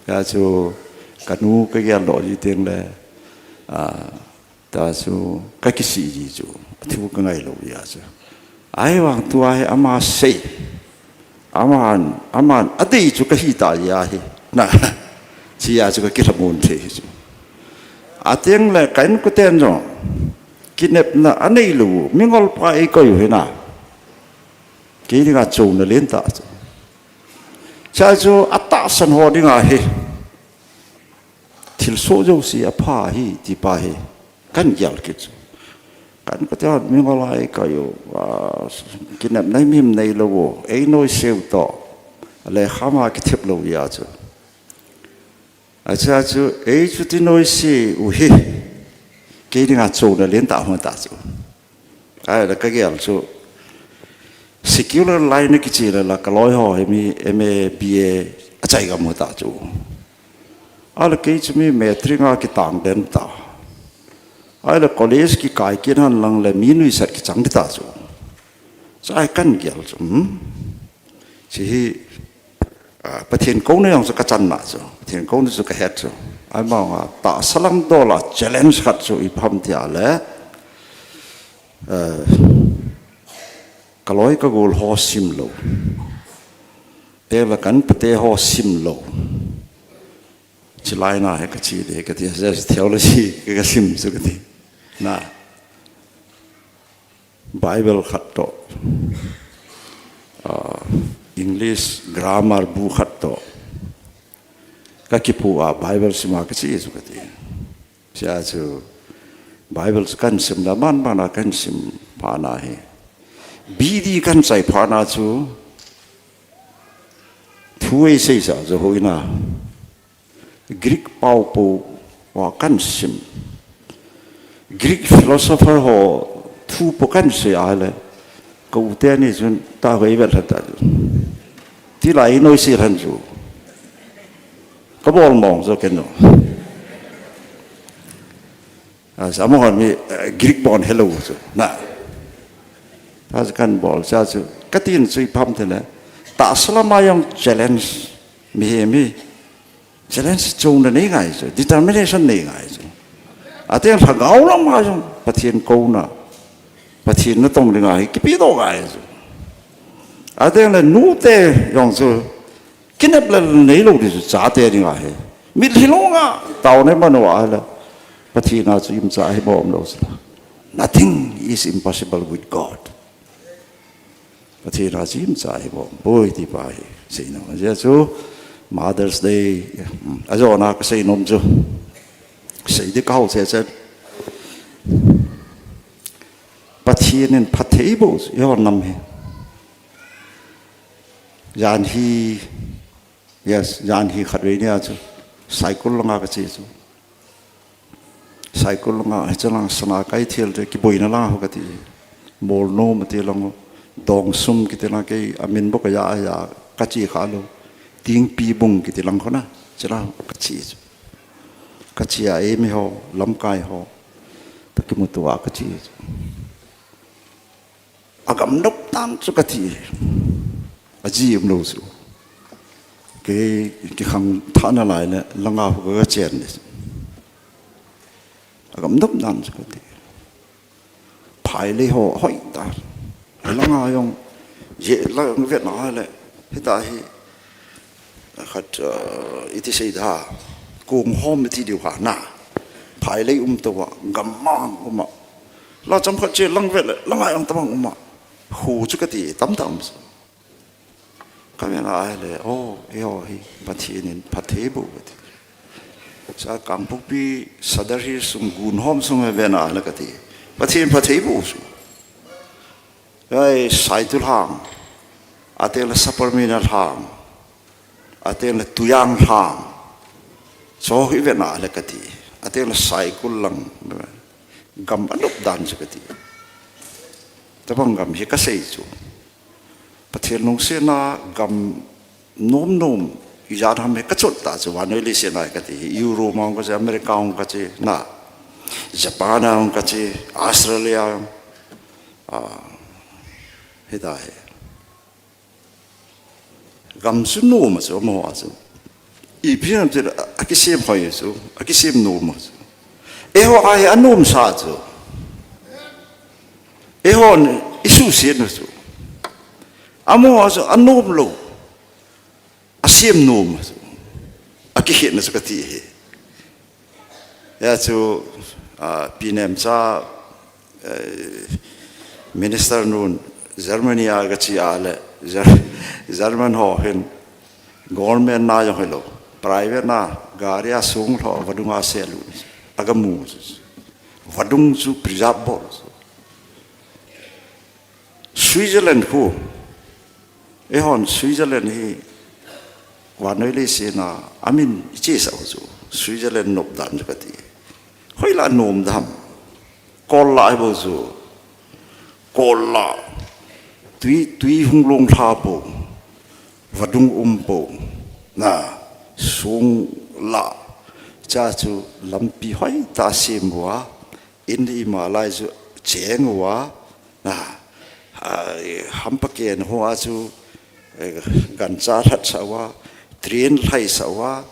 Hia chu, kanu kagel lou ji teng le, a, tua chu, kakisih ji chu, thu kangai lou jia chu. Ahivang tua hi ama sei. Aman, aman, adei chu kahi ta jia hi. Na, chia chu kakilhamon thei chu. Ateng le ka inkoten jong, kinepna anei lou, mingol pa eikoi u hi na. Kei dinga chouna lentah chu. Chia chu atahsan ho dinga hi. Thilsoh jouse apha hi, ti pa hi. Kagel kit chu. Ka inkote mingol a eikoi u, a, kinepna himhim neilou u, einoise u toh. Lekha ma kithep lou jia chu. Achia chu, ei chuti noise u hi. Kei dinga chouna lentah hung ta chu. Ahile kagel chu, secular line a kiche le la kaloi ho hi mi M A, B A achai gam u ta chu. Ahile kei chu mi matric a kitang den ta. Ahile college kikai kit hen lang le mi nuisat kichang di ta chu. Chu ahi kagel chu, hmm? Chu hi, a, Pathen kouna jong chu kachan na chu. Pathen kouna chu kahet chu. Ahivang a tahsa lam dol a challenge khat chu ipi ham tia le, a, kaloi kagol ho sim lou. Te le ka inkote ho sim lou. Chulai na hi kache de kati, theology kasim chu kati. Na. Bible khat toh, ah, English grammar bu khat toh kakipu a Bible sim a kache chu kati. Chia chu Bible chu kasim le aban ban a kasim phat na hi. B D kachai phat na chu thu eisei sa chu hoi na. Greek pao po a kasim. Greek philosopher ho thu po kasei a le. Ka u teni chun tahsa eivet lha ta. Ti lai noise lhan chu. Kabol mong chu kei no. A, sa mo hon mi, eh, Greek bon helou chu. Na. Ta chu kabol sa chu. Katin chu ipi ham tile. Tahsa lam a jong challenge. Mihem hi. Challenge chouna nei ngai chu, determination nei ngai chu. Ateng lhagao lam a jong Pathen kouna, Pathen natong ding a hi kipe doh ngai chu. Ateng le nute jong chu kinep le neilou di chu chate ding a hi. Mitlhi lou nga taona iman uva le Pathen a chu imcha hi bom lou chu. Nothing is impossible with God. Pathen a chu imcha hi bom poi ti pa hi seinom. Ajeh chu Mother's Day, hmm, ajona kaseinom chu. Sei di kahou cheh cheh. Pathen in phatthei boh chu, eiho nam hi. Jan hi, yes, jan hi khatvei nia chu. Saikul langa kache chu. Saikul langa, hiche lang sana kaithel te kiboina lang ho kati. Molnom ati lang ho, Dongsum kiti lang kei, amin bou kaja, aja, kache kha lou. Tingpi bung kiti lang ho na, hiche lang ho kache chu. Kache a eimi ho, lamkai ho, toh kimuto a kache chu. Agam nop tan chu kati. Aji umlou chu. Kei, kikhangthah nalai le, langa ho kaga chen le. Agam nop tan chu kati. Phailei ho, hoi ta. Langa jong, je, lang vet na le. Hita hi. Khat, uh, iti sei da. Kong hom iti diu ha na. Phailei um tou a, gammang um a. La chomkhat che lang vet le, langa jong tabang um a. Hu chu kati, tamtah um sa. Kaven a ahile, oh, eiho hi, Pathen in phatthei boh kati. Sa Kangpokpi Sadar Hills sung gun hom sung he ven a ahile kati. Pathen phatthei boh chu. Ai, Saitu lhang. Ateng le Saparmeina lhang. Ateng le Tuyang lhang. Cho hi vena le kati. Ate le Saikul lang. Gam anop dan chu kati. Tabang gam hi kasei chu. Pathen lungsetna gam nom nom ijat ham hi kachot ta chu vannoi leiset a kati. Europe ma kati, America ma kati, na. Japan ma kati, Australia. Ah, hita hi. Gam chu nom a chu, amaho a chu. Ipi ham ti le, akisem hoi chu, akisem nom a chu. Eiho a hi anom sa chu. Eihon isuhset na chu. Amaho a chu, anom lou. Asem nom a chu. Akikhen na chu kati hi. Hia chu, ah, Pi Nemcha, eh, minister nun Germany a kache a le, Ger-, German ho hin government na jong hilou, private na, gari a song lou, vadung a selut, aga mu chu. Vadung chu preserve bol chu. Switzerland khu, eihon Switzerland hi vannoi leiset a amin ichesah u chu, Switzerland nop dan chu kati. Hoilah nom dam. Kol lah hi bou chu. Kol lah. Tui, tui hung long lha pou. Vadung um pou. Na, song lah. Cha chu lampi hoitah sem uva. In ima lai chu cheng uva, na, ah, hampa ken hoa chu, eh, gancha lhatsah uva, train lhaisah uva,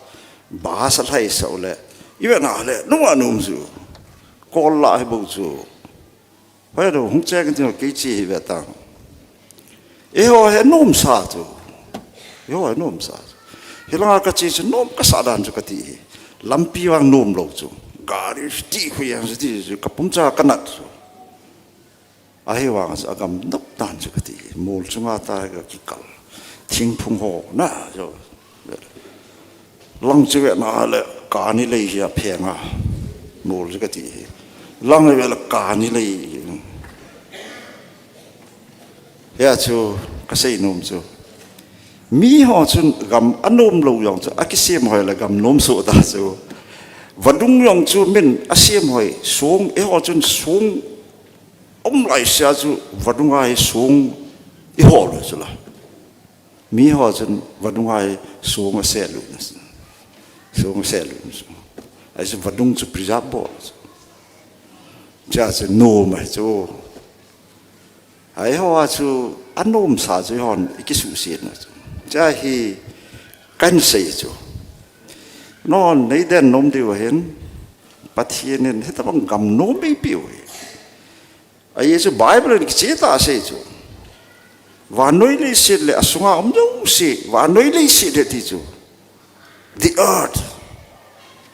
bus lhaisah u le, ivena le, nunga num chu, kol lah hi bou chu. Hoi lo, hung cheng tin kei che hi ve tang. Eiho hi nom sa chu. Eiho hi nom sa chu. Hilanga kache chu nom kasah dan chu kati hi. Lampi vang nom lou chu. Gari ti khu yang ti chu kapum cha kanat chu. Ahivang chu agam nop dan chu kati hi. Mol chunga ta kakikal. Thingphung ho na chu. Lang chu vena le kani lei hi aphenga. Mol chu kati hi. Lang ve le kani lei. Hia chu kasei nom chu. Miho chun gam anom lou jong chu, akisem hoi le gam nom soh ta chu. Vadung jong chu min asem hoi, song, eiho chun song um lai sia chu, vadung a hi song ihol u chu la. Miho chun vadung a hi song aselut na chu. Song aselut na chu. Ahi chu vadung chu preserve bol chu. Cha chu nom ahi chu. Eiho a chu anom sa chu eihon ikisuhset na chu. Cha hi kahin sei chu. Nahon nei den nom diu ahin, Pathen in hitabang gam nom eipeh u hi. Ahi chu Bible in kicheh tah a asei chu. Vannoi leiset le asunga um jouse, vannoi leiset le ti chu. The earth.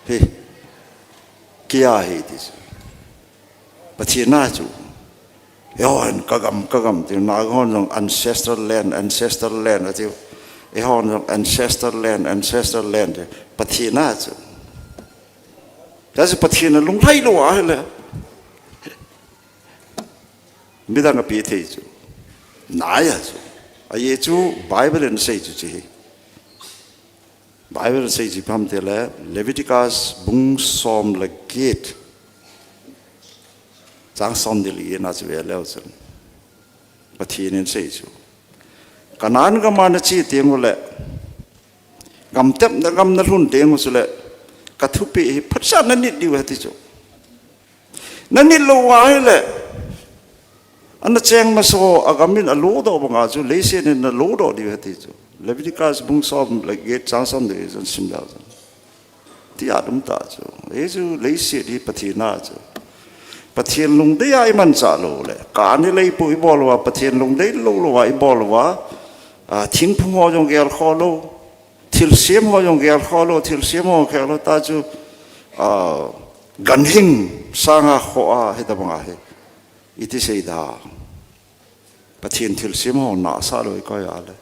Hi. Kia hi ti chu. Pathen a chu. Eihon kagam, kagam ti, Naga hon jong ancestral land, ancestral land ati. Eihon jong ancestral land, ancestral land ti. Pathen a chu. That's Pathen a lunglhai lou ahile. Midang a pe thei chu. Nai a chu. Ahi chu Bible in asei chu chu hi. Bible in asei chu ipi ham tile Leviticus bung som le get. Chang som ni le get na chu ve leu chun. Pathen in asei chu. Canaan gam a nache teng ule. Gam tep na gam nalhun teng u chule. Kathupeh hi phatsah nanit diu ahi ti chu. Nanit lou uva ahile, ana cheng masa a gam in alodoh banga chu, leiset in nalodoh diu ahi ti chu. Leviticus bung som le get chang som le get chun sim leu chun. Ti a um ta chu. Hichu leiset hi Pathen a chu. Pathen lungdei a imanchah lou le. Kani lei pou ibol uva, Pathen lungdei lou lou a ibol uva. A, thingphung ho jong gel kho lou. Thilsem ho jong gel kho lou, thilsem ho gel lou ta chu, a, ganhing sanga kho a, hitabang ahi. Iti sei da. Pathen thilsem ho nasa lou ikoi a le.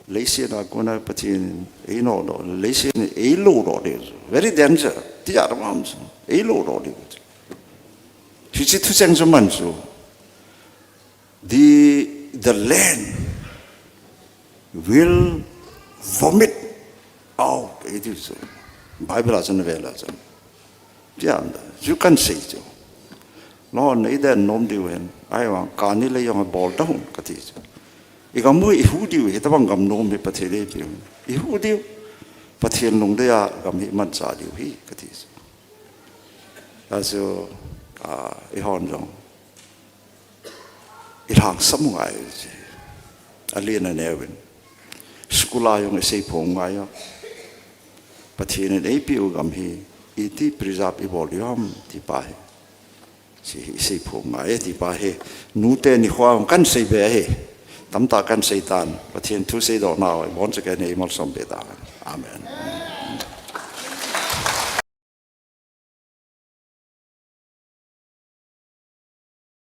Leiset a kona Pathen einodoh, leiset in eilodoh diu. Very danger. Ti a ram am chu. Eilodoh diu. Hiche thucheng chu man chu. The, the land will vomit out. It is, Bible a chun vel a chun. Tia chu kan sei chu. Lhon nei den nom diu hen. Ahivang kani le jong bol ta hung kati chu. I gam u ihu diu hi tabang gam nom hi Pathen eipeu. Ihu diu. Pathen lungdei a gam hi mancha diu hi kati chu. Achu, a, eihon jong. I lhangsam u ngai u chu. Alen aneuvin. School a jong isei phong ngai u. Pathen in eipeu gam hi, iti preserve ibol u ham, ti pa hi. Chu hi isei phong ngai, ti pa hi. Nute nikho a kan sei be hi. Tamtah kan sei tan. Pathen thu seidoh nau, ibonchauva eimalsom be ta. Amen.